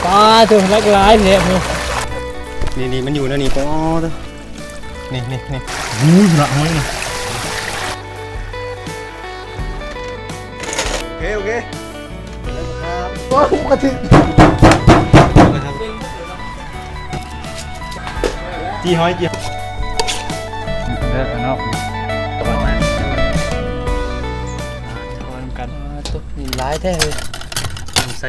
ປາໂທ້ ຫຼາກຫຼາຍແທ້. ນີ້ໆ ມັນຢູ່ແນວນີ້ ປາໂທ້ ນີ້ໆໆ ໂອ້ຍ ລະຫ້ອຍນີ້. ໂອເຄ ໂອເຄ ໂອ້ ກະຖືກ ຈີ່ຫອຍ ຈີ່ ເດີເນາະ ມາ ມານຳກັນ. ໂອ້ ນີ້ຫຼາຍແທ້ເຮີ້ຍ ໃສ່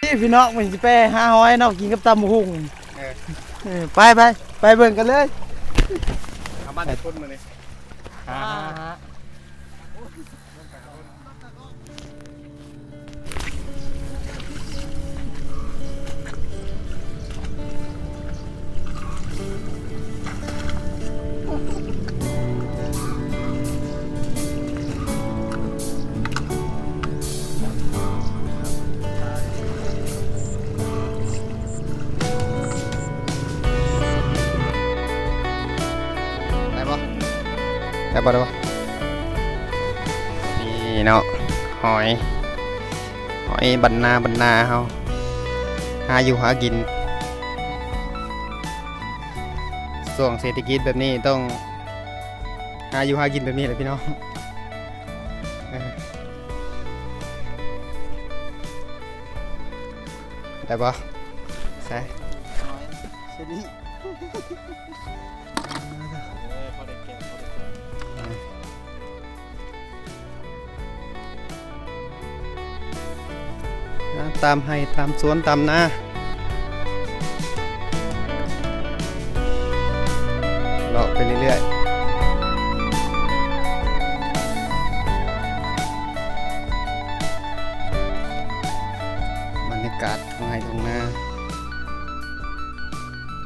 ນີ້ພີ່ນ້ອງ ມັນຊິໄປຫາຫອຍເນາະ ກິນກັບຕຳບັກຫຸ່ງ. ເອີ ເອີ ໄປ ໄປ ໄປເບິ່ງກັນເລີຍ. ຫາບ້ານຈັກຄົນມື້ນີ້? ຫ້າ ຫ້າ. ໄດ້ບໍ່? ໄດ້ບໍ່? ໄດ້ບໍ່? ນີ້ເນາະ ຫອຍ ຫອຍບ້ານນາ ບ້ານນາເຮົາ ຫາຢູ່ຫາກິນ ຊ່ວງເສດຖະກິດແບບນີ້ຕ້ອງຫາຢູ່ຫາກິນແບບນີ້ແຫຼະພີ່ນ້ອງ. ເອີ ໄດ້ບໍ່? ໃສ່ ຫອຍ ເຊີຣີ ເອີ ພໍໄດ້ແກະ ພໍໄດ້ແກະ. ອາ ຕາມໄຮ່ ຕາມສວນ ຕາມນາ ເລາະໄປເລື້ອຍໆ. ບັນຍາກາດ ທົ່ງໄຮ່ທົ່ງນາ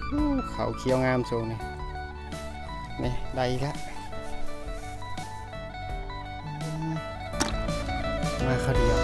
ໂອ້ ເຂົ້າຂຽວງາມຊ່ວງນີ້. ນີ້ ໄດ້ອີກແລ້ວ ມາຄາວດຽວ.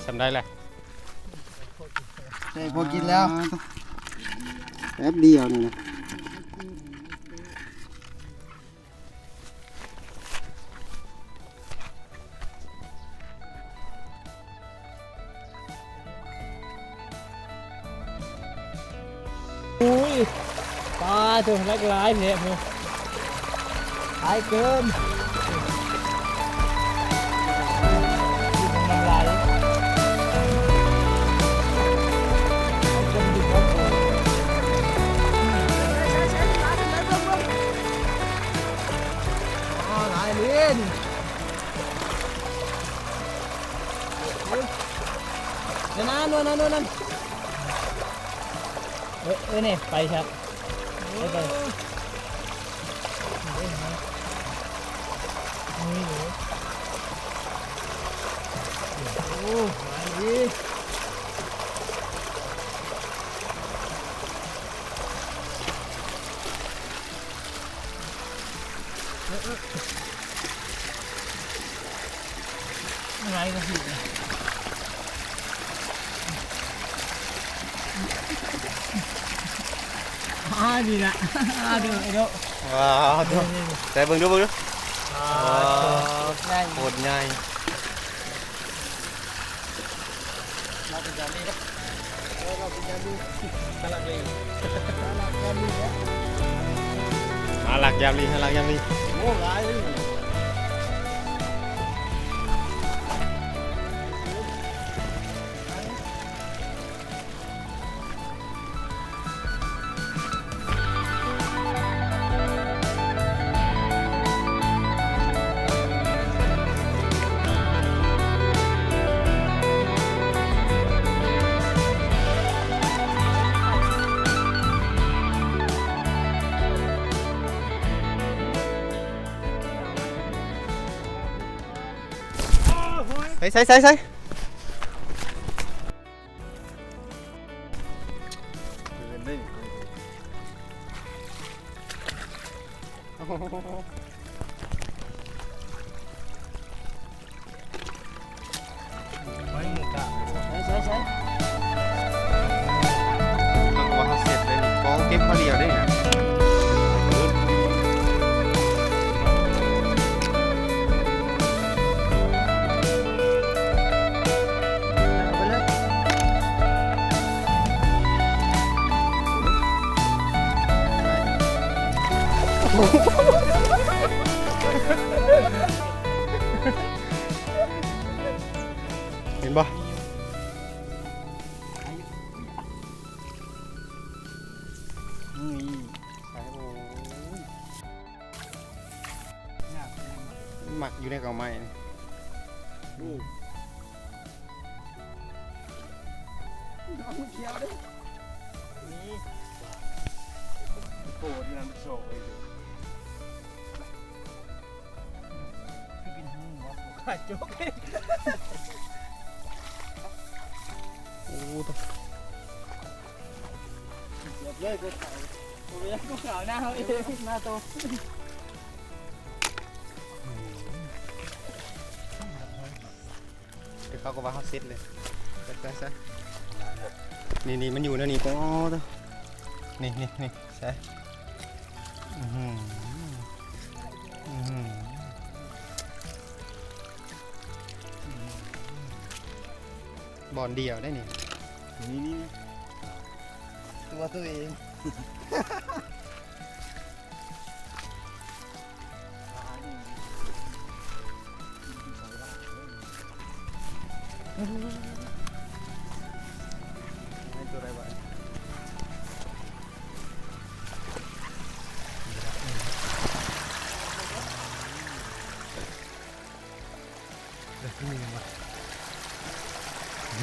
ສ່ຳໃດແຫຼະ? ໄດ້ພໍກິນແລ້ວ ແປັບດຽວນີ້ນະ. ໂອ້ຍ ປາໂທ້ ຫຼາກຫຼາຍແທ້ພຸ້ນ ຫຼາຍເກີນ. ຫຼາຍເລີຍນີ້. ເອີ ນັ້ນ ນັ້ນ ນັ້ນ ນັ້ນ ເອີ ເອີ ນີ້ ໄປຊະ ໄປ ໄປ ໂອ້ ຫຼາຍອີກ. ເອີ ເອີ ໄຫຼກໍຖືກ ອ່າ ດີລະ ອ່າ ເດີ ເດີ ວ້າວ ເດີ ໃສ່ເບິ່ງດູ ເບິ່ງດູ ອ່າ ໂຄດໃຫຍ່ ໂຄດໃຫຍ່. ມາເປັນແບບນີ້ເດ້ ໂອ້ ຫາລັກຍາມລີ ຫາລັກຍາມລີ ຫາລັກຍາມລີ ໂອ້ ຫຼາຍເລີຍ. ໃສ່ ໃສ່ ໃສ່ ໃສ່. ໄປໝູກະ ໃສ່ ໃສ່ ໃສ່ ເຮົາກໍວ່າເຮົາເສັດເລີຍນີ້ ບໍ່ເກັບເຂົ້າດຽວເດ້ນະ. ເຫັນບໍ່? ນີ້ ໂອ້ຍ ມັກຢູ່ໃນເກົາໄມ້ນີ້ ໂອ້ ນ້ອງມັນຂຽວເດ້ ນີ້ ໂກດມັນໂຊກເລີຍ. ຄືເປັນຫູຫວະ ບໍ່ກ້າຈົກ. ໂອ້ ຕາ ເກືອບເລີຍ ກົດເຂົາ ບໍ່ເປັນຫຍັງ ກົດເຂົາໜ້າເຮົາເອງ ໜ້າໂຕ. ແຕ່ເຂົາກໍວ່າເຮົາເສັດເລີຍ ໄປຊະ ນີ້ໆ ມັນຢູ່ແນວນີ້ ໂອ້ ນີ້ໆ ໃສ່ ອືຫື ອືຫື ບ່ອນດຽວໄດ໋ນີ້ ນີ້ໆ ຕົວ ຕົວເອງ.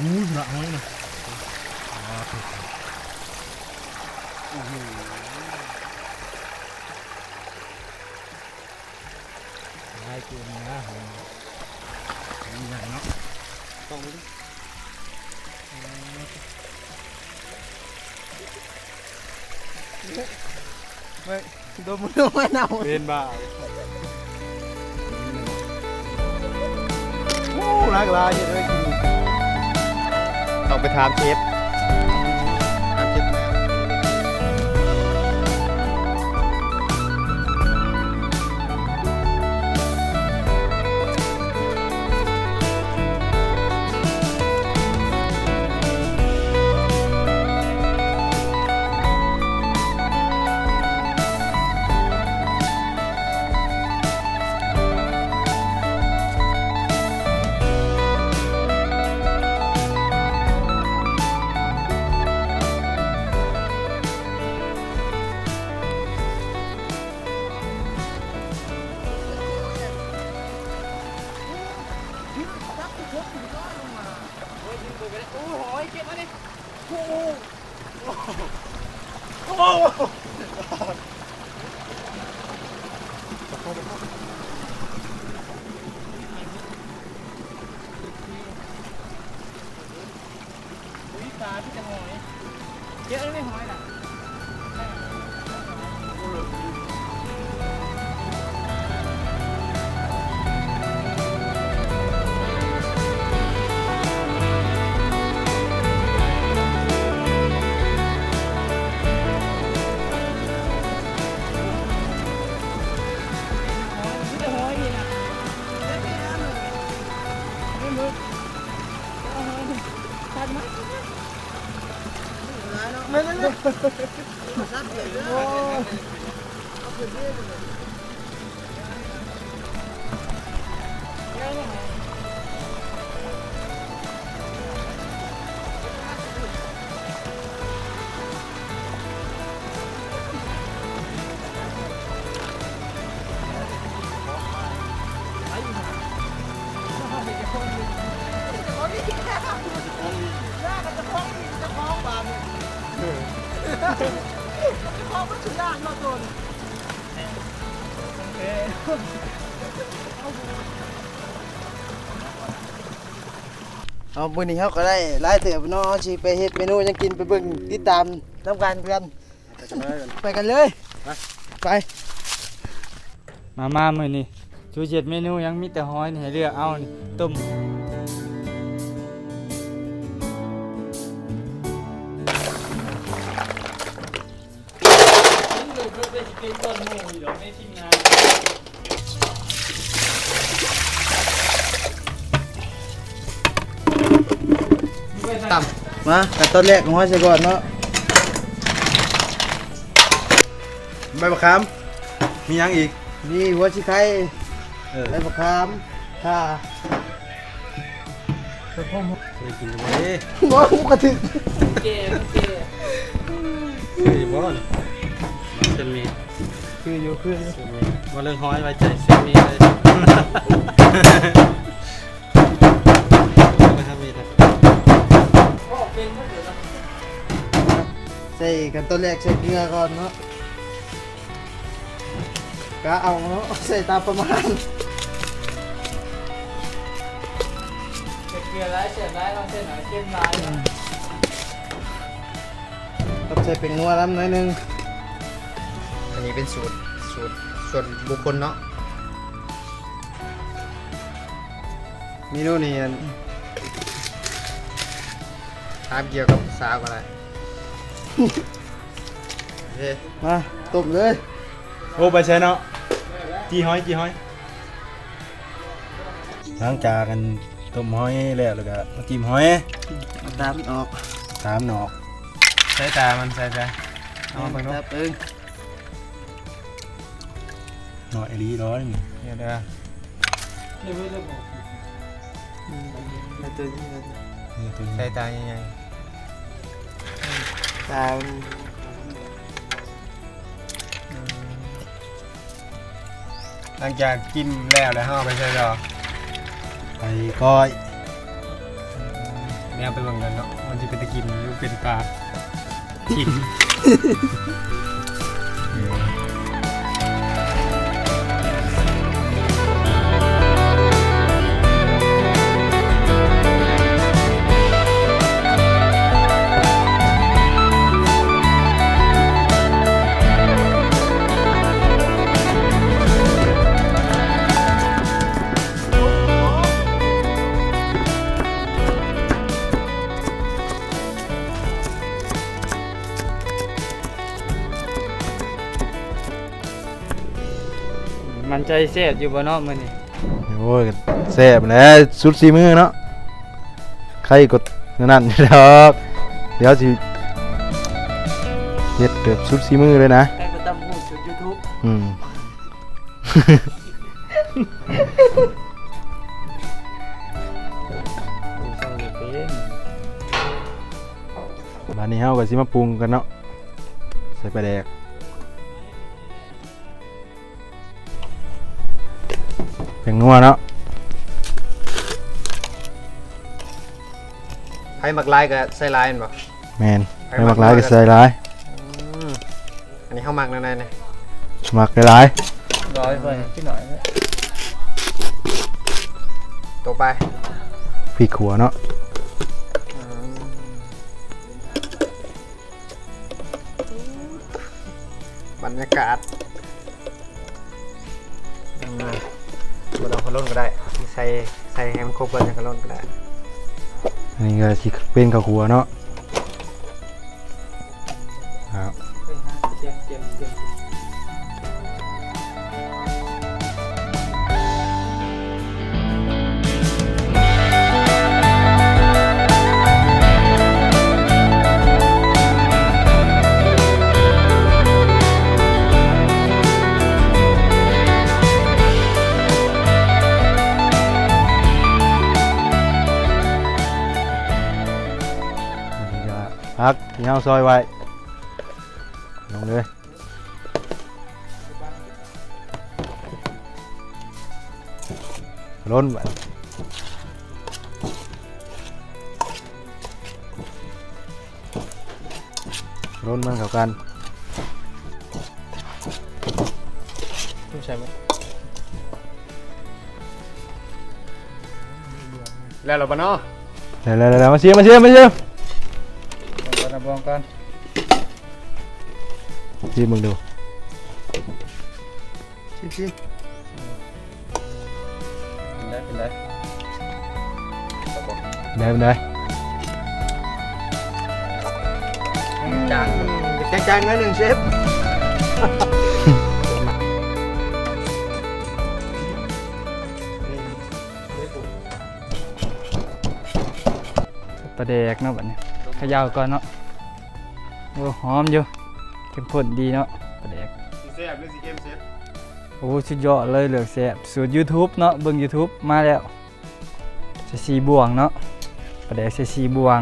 ໂອ້ຍ ລະຫ້ອຍນະ ໂອ້ໂຫ ຫຼາຍເກີນນະ ມີຫຍັງເນາະ ຕ້ອງເບິ່ງ ເບິ່ງ ດົມ ດົມ ເຫັນບໍ່? ໂອ້ ຫຼາກຫຼາຍຢູ່ເດີ ກິນ ຕ້ອງໄປຖາມເຊຟ ຖາມເຊຟ. ໂອ້ຍ ໂອ້ຍ ເກັບມາດິ ໂອ້ໂຫ. ໂອ້ໂຫ ອຸ້ຍ ປາມີແຕ່ຫອຍ ເກັບເອົາໄວ້ຫອຍນະ. ຕັດມາ. ເອົາ ມື້ນີ້ເຮົາກໍໄດ້ຫຼາຍເຕີບເນາະ ເຮົາຊິໄປເຮັດເມນູຫຍັງກິນ ໄປເບິ່ງ ຕິດຕາມນຳກັນເພື່ອນ. ໄປກັນເລີຍ ໄປ ໄປ. ມາ ມາ ມື້ນີ້ຊູຊິເຮັດເມນູຫຍັງ? ມີແຕ່ຫອຍນີ້ໃຫ້ເລືອກເອົານີ້ ຕົ້ມ. ຕຳ ມາ ຂັ້ນຕອນແລກ ເອົາຫອຍໃສ່ກ່ອນເນາະ ໃບບັກຂາມ ມີຫຍັງອີກ? ມີຫົວສີໄຄ ເອີ ໃບບັກຂາມ ຂ່າ. ເຄີຍກິນຢູ່ບໍ່ເດ? ບໍ່ ບໍ່ກະຖືກ ເກ ເກ ຄືຢູ່ບໍ່ນີ້? ເສັ້ນໝີ່ ຄືຢູ່ ຄືຢູ່ ເສັ້ນໝີ່ ເວົ້າເລື່ອງຫອຍໄວ້ໃຈເສັ້ນໝີ່ເລີຍ ເບິ່ງທາງໝີ່ນະ ໃສ່ ຂັ້ນຕອນແລກໃສ່ເກືອກ່ອນເນາະ. ກະເອົາເນາະ ໃສ່ຕາມປະມານ ໃສ່ເກືອຫຼາຍແຊບຫຼາຍເນາະ ໃສ່ໜ້ອຍເຄັມຫຼາຍເນາະ ຕ້ອງໃສ່ແປ້ງນົວນຳໜ້ອຍໜຶ່ງ ອັນນີ້ເປັນສູດ ສູດສ່ວນບຸກຄົນເນາະ ເມນູນີ້ ອັນ ຖາມກ່ຽວກັບຜູ້ສາວກໍໄດ້ ເອີ ມາ ຕົ້ມເລີຍ. ໂອ້ ໄປໃສເນາະ? ຈີ່ຫອຍ ຈີ່ຫອຍ. ຫຼັງຈາກອັນຕົ້ມຫອຍແລ້ວ ແລ້ວກະມາຈິ້ມຫອຍ ເອົາຕາມັນອອກ ຕາມັນອອກ ໃສ່ຕາມັນ ໃສ່ຕາ ເອົາມາເບິ່ງດູ ຕາເບິ່ງ ໜ້ອຍອີ່ຫຼີເນາະ ດຽວເດີ ອືມ ໃສ່ຕາໃຫຍ່ໆ ຕາມັນ ອືມ ຫຼັງຈາກຈິ້ມແລ້ວ ແລ້ວເຮົາເອົາໄປໃສ່ຕໍ່? ໄປກ້ອຍ ແນວໄປເບິ່ງກັນເນາະ ມັນຊິເປັນຕາກິນ ຫຼືເປັນປາຖິ້ມ. ໝັ້ນໃຈແຊບຢູ່ບໍ່ເນາະມື້ນີ້? ໂອ້ຍ ກໍແຊບແຫຼະ ສຸດສີມືເນາະ ໃຄກໍນັ້ນດອກ ດຽວຊິເຮັດແບບສຸດສີມືເລີຍນະ ໃຄກໍຕຳຫູກສຸດຢູທູບ ອືມ. ບາດນີ້ເຮົາກໍຊິມາປຸງກັນເນາະ ໃສ່ປາແດກ ແປ້ງນົວເນາະ ໃຜມັກຫຼາຍກໍໃສ່ຫຼາຍແມ່ນບໍ່? ແມ່ນ ໃຜມັກຫຼາຍກໍໃສ່ຫຼາຍ ອືມ. ອັນນີ້ເຮົາມັກແນວໃດນີ້? ມັກຫຼາຍໆ ຫຼາຍໄປ ກິນໜ້ອຍ ຕໍ່ໄປ ພິກຂົ້ວເນາະ ອືມ ບັນຍາກາດ ອືມ ບໍ່ຕ້ອງຄະຫຼົ່ນກໍໄດ້ ໃສ່ ໃສ່ໃຫ້ມັນຄົບກ່ອນ ຈັ່ງຄະຫຼົ່ນກໍໄດ້ ອັນນີ້ກໍຊິເປັນເຂົ້າຂົ້ວເນາະ. ທີ່ເຮົາຊອຍໄວ້ ລົງເລີຍ ລົນບາດ ລົນມັນເຂົ້າກັນ ໃສ່ໝົດ ແລ້ວລະບໍ່ເນາະ? ແລ້ວໆໆ ມາຊິມ ມາຊິມ ມາຊິມ ເບິ່ງກ່ອນ ເບິ່ງກ່ອນ ຊີມເບິ່ງດູ ຊີມໆ ເປັນໄດ ເປັນໄດ ໄດ້ ໄດ້ ຈາງ ຈາງໆ ໜ້ອຍໜຶ່ງ ເຊຟ ປາແດກເນາະ ບາດນີ້ ຂະເຍົາກ່ອນເນາະ ໂອ້ ຫອມຢູ່ ເຂັ້ມຂຸ້ນດີເນາະ ປາແດກ ຊິແຊບຫຼືຊິເຄັມ ເຊຟ? ໂອ້ ສຸດຍອດເລີຍ ເລືອກແຊບ ສູດຢູທູບເນາະ ເບິ່ງຢູທູບມາແລ້ວ ໃສ່ສີ່ບ່ວງເນາະ ປາແດກໃສ່ສີ່ບ່ວງ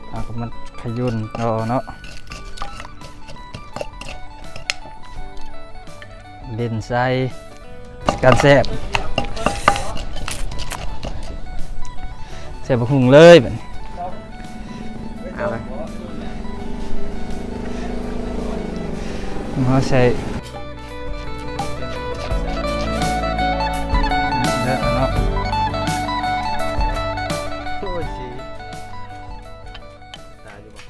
ເຮົາກໍມາຂະຫຍຸ່ນຕໍ່ເນາະ ເຫຼັ້ນໃສ່ ການແຊບ ໃສ່ບັກຫຸ່ງເລີຍບາດນີ້ ເອົາເລີຍ ເຮົາໃສ່ ເດີເນາະ ໂອ້ຍ ສີ ຕາຍຢູ່ບໍ່?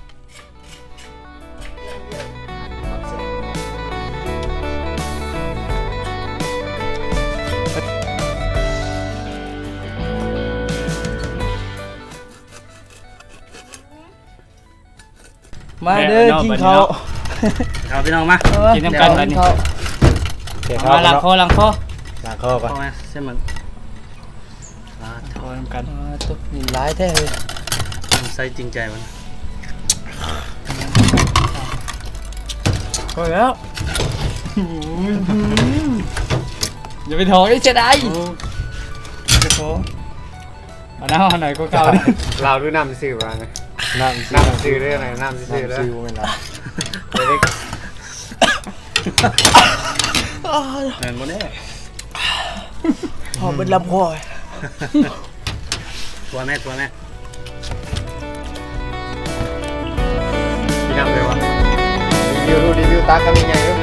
ມາເດີ ແມ່ນເນາະ ກິນເຂົ້າ ບັດນີ້ເນາະ ເຂົ້າພີ່ນ້ອງມາ ເອີ ກິນນຳກັນບັດນີ້ ເຂົ້າ ມາລ້າງຄໍ ລ້າງຄໍ ລ້າງຄໍກ່ອນ ເຂົ້າມາ ເຊັ່ນມັນ ອ່າ ເຂົ້ານຳກັນ ອ່າ ຕົກນີ້ຫຼາຍແທ້ເຮີ້ຍ ໃສ່ຈິງໃຈມັນ ພໍແລ້ວ ຢ່າໄປຖອກ ເສຍດາຍ ໂອ້ ເຈົ້າຂອງ ມານຳເຮົາໜ້ອຍກວ່າເກົ່າ ລາວຫຼືນ້ຳຊື່ວ່າ ນ້ຳຊື່ ນ້ຳຊື່ເດີ ນ້ຳຊື່ເດີ ນ້ຳຊື່ບໍ່ແມ່ນລາວ ແມ່ນບໍ່ແນ່ ຫອມເບິດລຳຄໍ ຕົວແມ່ ຕົວແມ່ ກິນນ້ຳເລີຍວະ ຣີວິວ ຣີວິວ ຕັກຄຳໃຫຍ່ໆ ເດີ້